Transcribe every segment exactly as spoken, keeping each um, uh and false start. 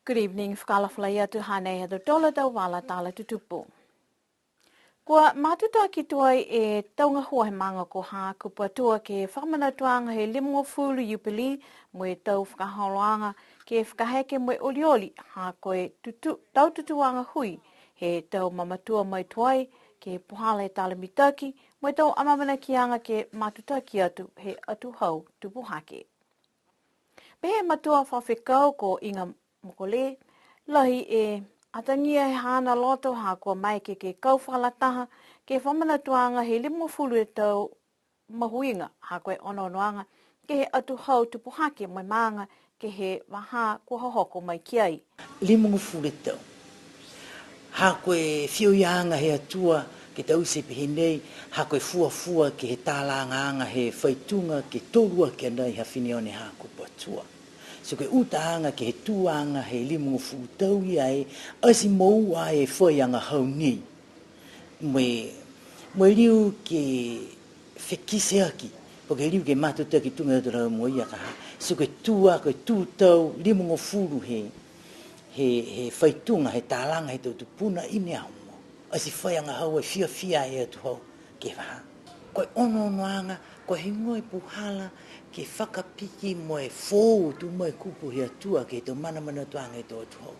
Good evening, fakaalofa lahi atu, hanei ha tautolu a tau vala tala tutupu. Kua matutaki tuai e tau gahua he maaga ko Hakupu Atua ke he fakamanatuaga he limagofulu Iupili mo e tau fakaholoaga ke fakaheke mo e olioli, ha ko e tutu, tau tutūaga hui he tau mamatua mai tuai, ke puhala e tala mitaki mo e tau amaamanakiaga ke matutaki atu he atuhau tupu hake. Pehē e matua fakafekau ko Iga Mokole, lahi e atagia he haana loto ha kua maeke ke kau fakalataha ke he fakamanatuaga he limagofulu e tau mahuiga, ha ko e onoonoaga ke he atuhau tupu hake mo e maaga ke he vahā kua hohoko mai ki ai. Limagofulu e tau. Ha ko e feohiaga he Atua ke taute pehē nei, ha ko e fuafua ke he talagaaga he faituga ke tolu aki a nei ha Fineone Hakupu Atua. So ko e utaaga ke he tuaga he limagofulu tau ia e, ati moua e fai agahau nei. Mo e, mo e liu ke fekiteaki, po ke liu ke matutaki tuga e tau talahau mo ia ka ha. So ko e tua, ko e tū tau limagofulu he, he, he faituga, he talaga he tau tupuna i ne aho mua. Ati fai agahau e fiafia e atuhau ke he vahā. Ko e onoonoaga, ko e heigoa e puhala ke fakapiki mo e foou tumau e kupu he Atua ke he tau manamanatuaga he tau atuhau.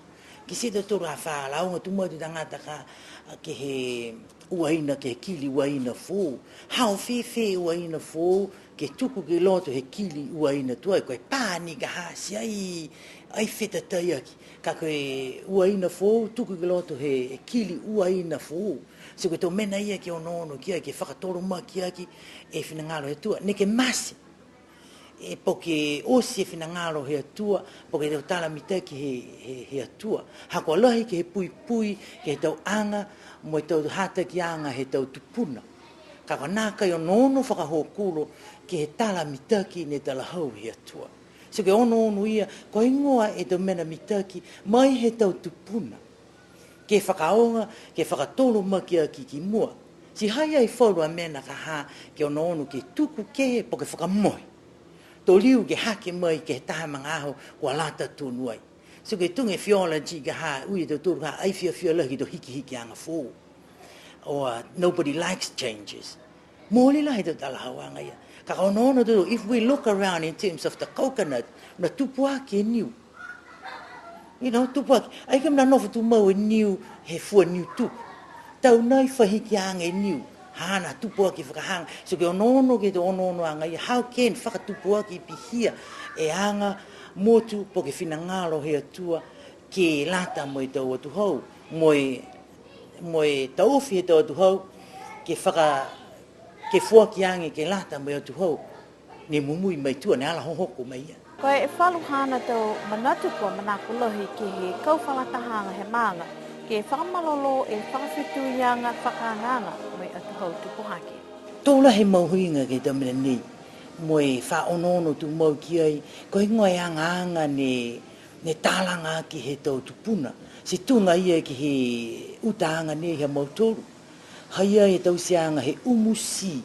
Kitia e tautolu a fa lauga tumau e tau tagata ka, a, ke he uaina, ke he kili uaina foou. Hao fēfē e uaina foou, ke tuku ki loto he kili uaina tuai, ko e pā ni ka ha, ti ai, ai fetataiaki. Ka ko e uaina foou, tuku ki loto he, he kili uaina foou. So ko e tau mena ia ke onoono ki ai, ke fakatolomakiaki e finagalo he Atua. Neke mate. E po ke oti e finagalo he Atua, po ke tau tala mitaki he, he, he Atua. Ha kua lahi ke he puipui, ke he tau aga, mo e tau hatakiaga he tau tupuna. Ka kua nākai onoono fakahokulo ke he tala mitaki ne talahau he Atua. So ke onoono ia, ko e heigoa e tau mena mitaki, mai he tau tupuna. Ke fakaaoga, ke fakatolomakiaki ki mua. Ti ha i ai falu a mena ka ha ke onoono ke tuku kehe po ke fakamohe. To liu ke hake mai ke he taha magaaho kua lata tonu ai. So ke tuga e theology ka ha, ui e tautolu ka ha, ai fiafia lahi ke he tau hikihikiaga foou. Or, uh, nobody likes changes. Mooli lahi e tau talahauaga ia. Ka onoono tautolu, if we look around in terms of the coconut, na tupu aki e niu. You know, tupu aki. Ai ke mena nofo tumau e niu, he fua niu tupu. Tau nai fai hikiaga e niu. Haana tupu aki fakahaga. So ke onoono ke he tau onoonoaga ia. How can fakatupu aki pihia e aga motu po ke finagalo he Atua ke lata mo e tau atuhau. Mo e, mo e taofi he tau atuhau. Ke faka, ke foaki age ke lata mo e atuhau. Ne mumui mai tua, ne ala hohoko mai ia. Ko e falu haana tau manatu kua manako lahi ke he kau fakalatahaga he maaga, ke fakamalolō e fakafetuiaga fakaagaaga mo e atuhau tupu hake. To lahi e mahuiga ke he tau mena nei, mo e fa onoono tumau ki ai, ko e heigoa e agaaga ne, ne talaga aki he tau tupuna. Ti tuga ia ke he utaaga nei ha mautolu. Ha i ai e tauteaga he umu ti,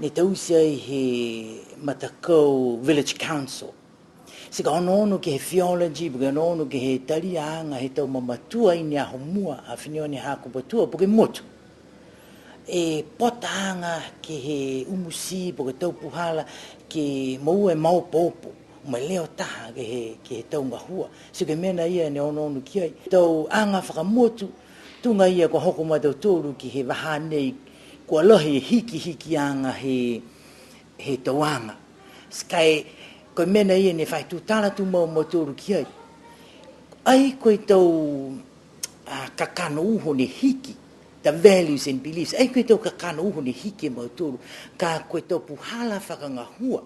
ne taute ai he matakau Village Council. Ti ka onoono ke he theology, po ke onoono ke he taliaaga he tau mamatua i ne aho mua, a Fineone Hakupu Atua, po ke motu. E potaaga ke he umu ti, po ke tau puhala, ke moua e maopoopo, mo e leo taha ke he, ke he tau gahua. Ti ko e mena ia ne onoono ki ai. Tau aga fakamotu, tuga ia kua hoko mai a tautolu ke he vahā nei, kua lahi e hikihikiaga he, he tau aga. Ti ka e, ko e mena ia ne fai tutala tumau a mautolu ki ai. Ai ko e tau, a, kakano uho ne hiki, the values and beliefs. Ai ko e tau kakano uho ne hiki e mautolu, ka ko e tau puhala fakagahua.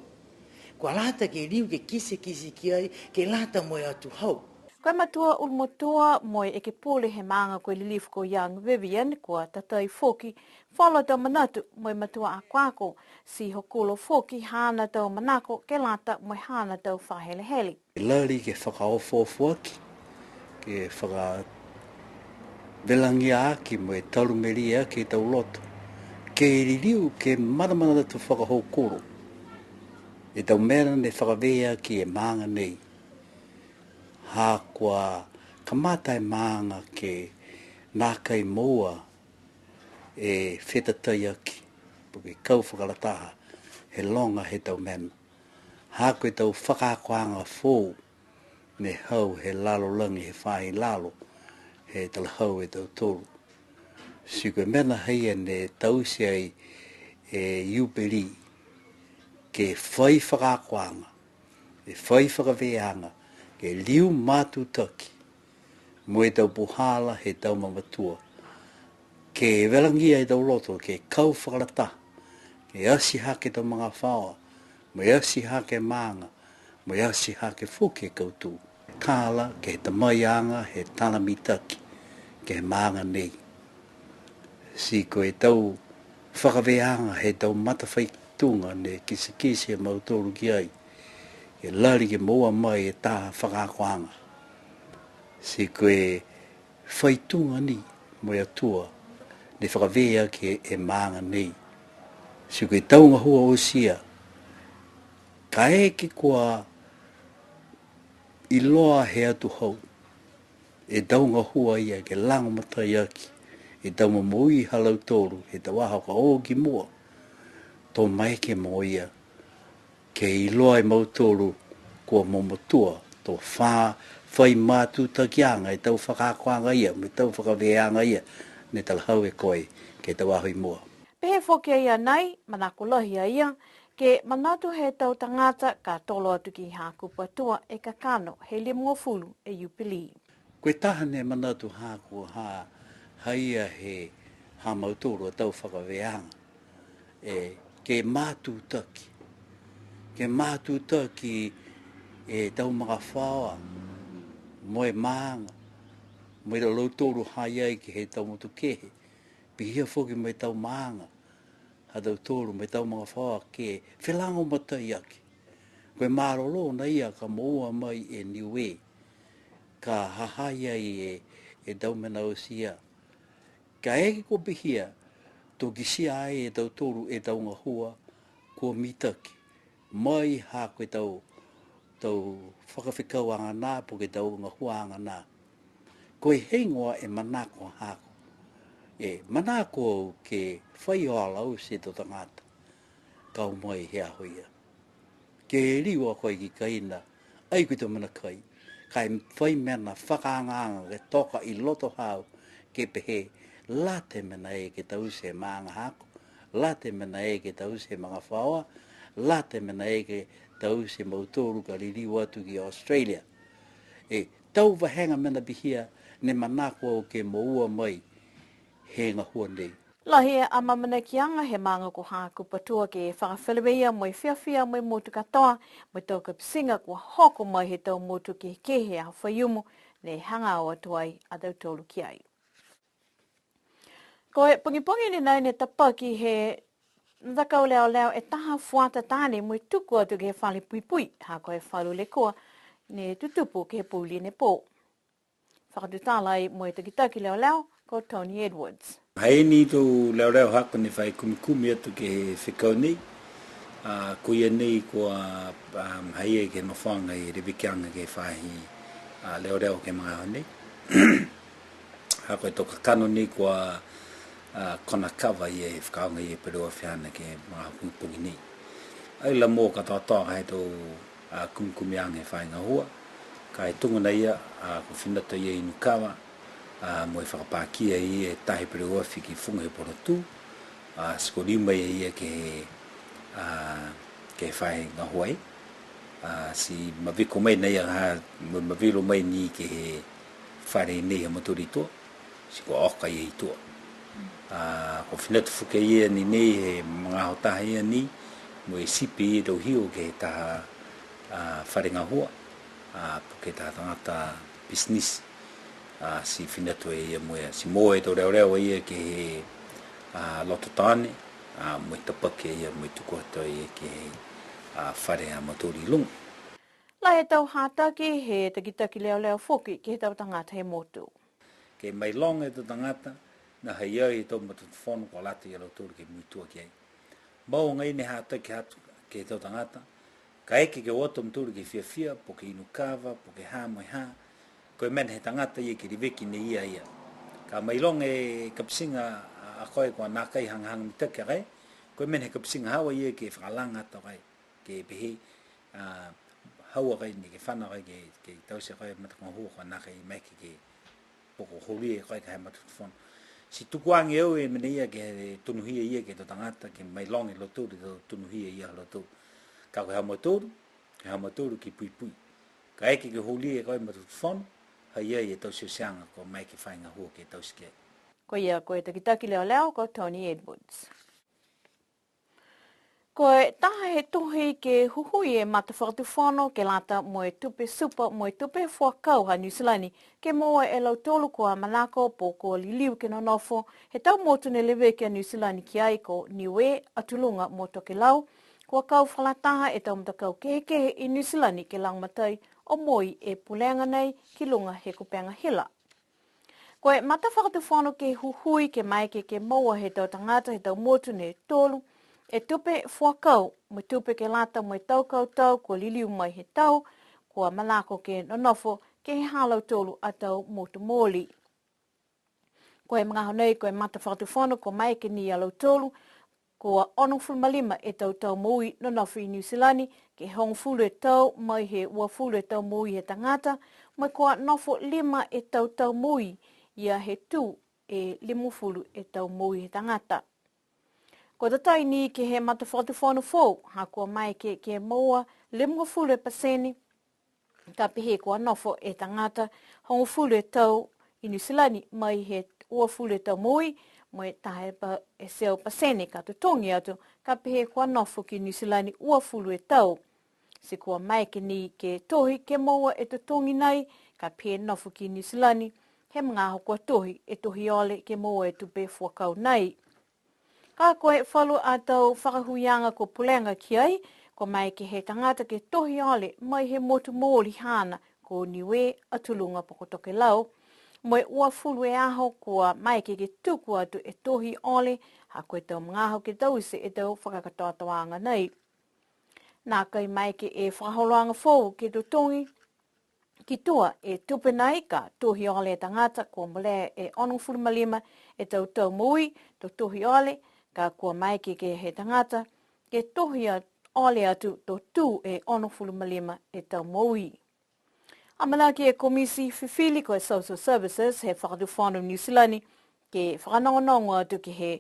Kua lata ke liu ke kitekite ki ai, ke lata mo e atuhau. Ko e matua ulumotua mo e ekepule he maaga ko e Lilifu ko Young Vivian, kua tatai foki falu a tau manatu mo e matua akoako, ti hokulo foki haana tau manako ke lata mo e haana tau fakahelehele. Lali ke fakaofoofoaki, ke fakavelagia aki mo e talumelie aki e tau loto. Ke liliu, ke manamanatu fakahokulo e tau mena ne fakavē aki e maaga nei. Ha kua Kamata e maaga ke nākai moua e fetataiaki, po ke kau fakalataha he loga he tau mena. Ha ko e tau fakaakoaga foou ne hau he lalolagi he faahi lalo, he talahau e tautolu. Ti ko e mena haia ne taute ai e Iupeli, ke fai fakaakoaga, e fai fakavēaga, ke liu matutaki mo e tau puhala he tau mamatua, ke velagia e tau loto, ke kau fakalataha, ke ati hake e tau magafaoa, mo e ati hake e maaga, mo e ati hake foki e kautū. Tala ke he tamaiaga he tala mitaki ke he maaga nei. Ti ko e tau fakavēaga he tau matafaituga ne kitekite e mautolu ki ai, ke lali ke moua mai e taha fakaakoaga. Ti ko e faituga ni mo e Atua ne fakavē aki e maaga nei. Ti ko e tau gahua oti ia, kaeke kua iloa he atuhau e tau gahua ia ke lagomatai aki e tau momoui ha lautolu he tau aho ka o ki mua, to maeke mo ia ke iloa e mautolu kua momotua, to fa, fai matutakiaga e tau fakaakoaga ia, mo e tau fakavēaga ia ne talahau e koe ke he tau aho i mua. Pehē foki a ia nai, manako lahi a ia, ke manatu he tau tagata ka tolo atu ki Hakupu Atua e kakano he limagofulu e Iupeli. Ko e taha ne manatu haaku ha, ha ia he ha mautolu a tau fakavēaga, e, ke matutaki. Ke matutaki e tau magafaoa, mo e maaga, mo e lautolu ha i ai ke he tau motu kehe. Pihia foki mo e tau maaga ha tautolu mo e tau magafaoa ke felagomatai aki. Ko e malolō nā ia ka moua mai e Niue, ka ha ha i ai e, e tau mena oti ia. Kaeke kua pihia, to kitia ai e tautolu e tau gahua kua mitaki mai ha ko e tau, tau fakafekauaga nā, po ke tau gahuaaga nā. Ko e heigoa e manako haaku. E manako au ke fai ola oti e tau tagata ka o mai he aho ia. Ke liu a koe ki kaina, ai ko e tau mena kai, ka e fai mena fakaagaaga ke toka i loto haau, ke pehē, lata e mena ia ke taute e maaga haaku, lata e mena ia ke taute e magafaoa, lata e mena ia ke taute e mautolu ka liliu atu ki Australia. E, tau vahega mena pihia ne manako au ke moua mai he gahua nei. Lahi e amaamanakiaga he maaga ko Hakupu Atua ke fakafeleveia mo e fiafia mo e motu katoa, mo e tau kapitiga kua hoko mai he tau motu kehekehe he aho Faiumu, ne hagaao atu ai a tautolu ki ai. Ko e pogipogi ni nai ne tapaki he matakau leoleo e taha fuata taane mo e tuku atu ke he fale puipui, ha ko e falu lekua ne tutupu ke he pouli ne pō. Fakatutala ai mo e takitaki leoleo ko Tony Edwards. Ha i ai ni tau leoleo haaku ne fai kumikumi atu ke he fekau nei. A, ko ia nei kua, um, ha i ai ke he nofoaga he levekiaga ke he faahi, a, leoleo ke he magaaho nei. Ha ko e tau kakano nei kua, a, kona kava ia he fakaaoga ia e Pereoafi haana ke he magaaho pogipogi nei. Ai la mo katoatoa ka e tau, a, kumikumiaga he faahi gahua. Ka e tuga nai ia, a, kua fina atu ia i Nukava, a, mo e fakapakia ia e taha he Pereoafi ki fuga he puhala tū, a, ti kua liu mai a ia ke he, a, ke he faahi gahua ia. A, ti maviko mai nai ia ha, mo e mavilo mai ni ke he fale nei ha mautolu i tua, ti kua oka ia i tua. A, kua fina atu foki a ia ni nei he magaaho taha ia ni, mo e sipi e tau hio ke he taha, a, fale gahua, a, po ke taha tagata pisinisi. A, ti fina atu a ia mo e, ti moua e tau leoleo a ia ke he, a, loto taone, a, mo e tapaki a ia mo e tuku atu a ia ke he, a, fale ha mautolu i luga. Lahi e tau hataki he takitaki leoleo foki ke he tau tagata he motu. Ke mailoga e tau tagata, nā ha i ai e tau matutafono kua lata ia lautolu ke muitua ki ai. Mau agaia ne hataki atu ke he tau tagata, kaeke ke o atu a mautolu ke fiafia, po ke inu kava, po ke ha mo e ha, Ko e mena he tagata ia ke leveki ne ia ia. Ka mailoga e kapitiga a, a koe kua nākai hagahaga mitaki a koe, ko e mena he kapitiga haau a ia ke fakalaga atu a koe, ke pehē, a, haau a koe ne ke fano a koe ke, ke taute a koe matagahua kua nākai maeke ke poko holia e koe ka he matua fakatufono. Ti tuku age au e mena ia ke he tonuhia ia ke he tau tagata, ke mailoga e lautolu e tau tonuhia ia ha lautolu. Ka ko e ha mautolu, ko e ha mautolu ke puipui. Kaeke ke holia e koe matua fakatufono, ha i ai e tau teuteuaga kua maeke fai gahua ke taute ki ai. Ko ia, ko e takitaki leoleo, ko Tony Edwards. Ko e taha he tohi ke huhui e matafakatufono ke lata mo e tupe supa mo e tupe fuakau ha Niu Silani, ke moua e lautolu kua manako po kua liliu ke nonofo he tau motu ne leveki a Niu Silani ki ai ko Niue, Atu Luga mo Tokelau, kua kau fakalataha e tau matakau kehekehe i Niu Silani ke lagomatai o moi e pulega nei ki luga he kupega hila. Ko e matafakatufono ke huhui ke maeke ke moua he tau tagata he tau motu ne tolu e tupe fuakau, mo e tupe ke lata mo e tau kautau kua liliu mai he tau kua manako ke nonofo ke he ha lautolu a tau motu mooli. Ko e magaaho nei, ko e matafakatufono kua maeke ni a lautolu, kua onogofulu ma lima e tau tau moui nonofo i Niu Silani, ke hogofulu e tau mai he uafulu e tau moui he tagata, mo e kua nofo lima e tau tau moui ia he tū e limagofulu e tau moui he tagata. Kua tatai ni ke he matafakatufono foou, ha kua maeke ke moua limagofulu e pasene, ka pehē kua nofo e tagata hogofulu e tau i Niu Silani mai he uafulu e tau moui, mo e taha e pa-, e teau pasene ka totogi atu, ka pehē kua nofo ki Niu Silani uafulu e tau. Ti kua maeke ni ke tohi ke moua e totogi nai, ka pehē nofo ki Niu Silani, he magaaho kua tohi e tohi ole ke moua e tupe fuakau nai. Ka ko e falu a tau fakahuiaga kua pulega ki ai, kua maeke he tagata ke tohi ole mai he motu mooli haana, ko Niue, Atu Luga po ko Tokelau. Mo e uafulu e aho kua maeke ke tuku atu e tohi ole, ha ko e tau magaaho ke taute e tau fakakatoatoaga nei. Nākai maeke e fakaholoaga foou ke totogi ki tua e tupe nai, ka tohi ole e tagata, kua molea e onogofulu ma lima e tau tau moui to tohi ole, ka kua maeke ke he tagata ke tohi a-, ole atu to tū e onogofulu ma lima e tau moui. Amanaki e Komiti Fifili ko e Social Services he Fakatufono Niu Silani ke fakanogonogo atu ke he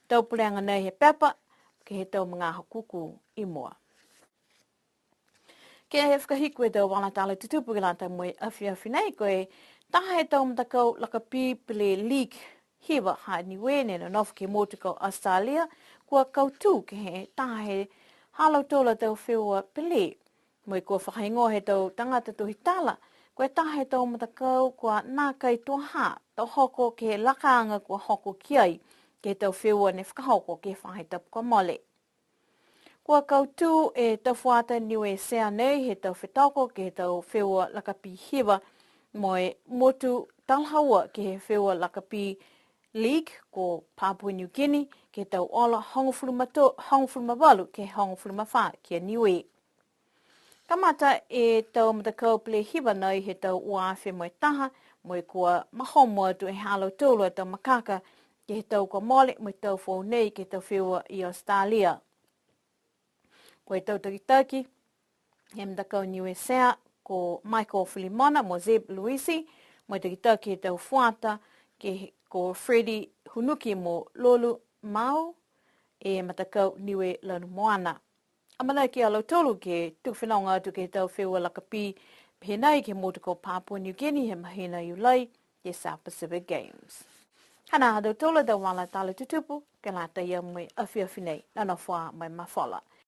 tau pulega nei he pepa, ke he tau magaaho kūkū i mua. Ke he fakahiku e tau vala tala tutupu ke lata mo e afiafi nei, ko e taha he tau matakau lakapī pele league hiva ha Niue ne nonofo ke he motu ko Australia, kua kautū ke he taha he ha lautolu a tau feua pele. Mo e kua fakahigoa he tau tagata tohi tala, ko e taha he tau matakau kua nākai tuaha, to hoko ke he lakaaga kua hoko ki ai, ke he tau feua ne fakahoko ke he faahi tapu kua mole. Kua kautū e tau fuata Niue Sea nei he tau fetoko ke he tau feua lakapī hiva, mo e motu talahaua ke he feua lakapī league ko Papua New Guinea, ke he tau ola hogofulu ma to-, hogofulu ma valu ke he hogofulu ma fā ki a Niue. Kamata e tau matakau pele hiva nei he tau ua afe mo e taha, mo e kua mahomo atu e ha lautolu a tau makaka ke he tau kua mole mo e tau foou nei ke he tau feua i Australia. Ko e tau takitaki he matakau Niue Sea ko Michael Filimona mo Zeb Luisi, mo e takitaki he tau fuata ke he, ko Freddy Hunuki mo Lolu Mau, e matakau Niue Lanu Moana. Amanaki a lautolu ke tuku fenoga atu ke he tau feua lakapī pehē nai ke he motu ko Papua New Guinea he mahina Iulai, ke he South Pacific Games. Hanā ha tautolu a tau vala tala tutupu ke lata ia mo e afiafi nei, nonofo ā mo e mafola.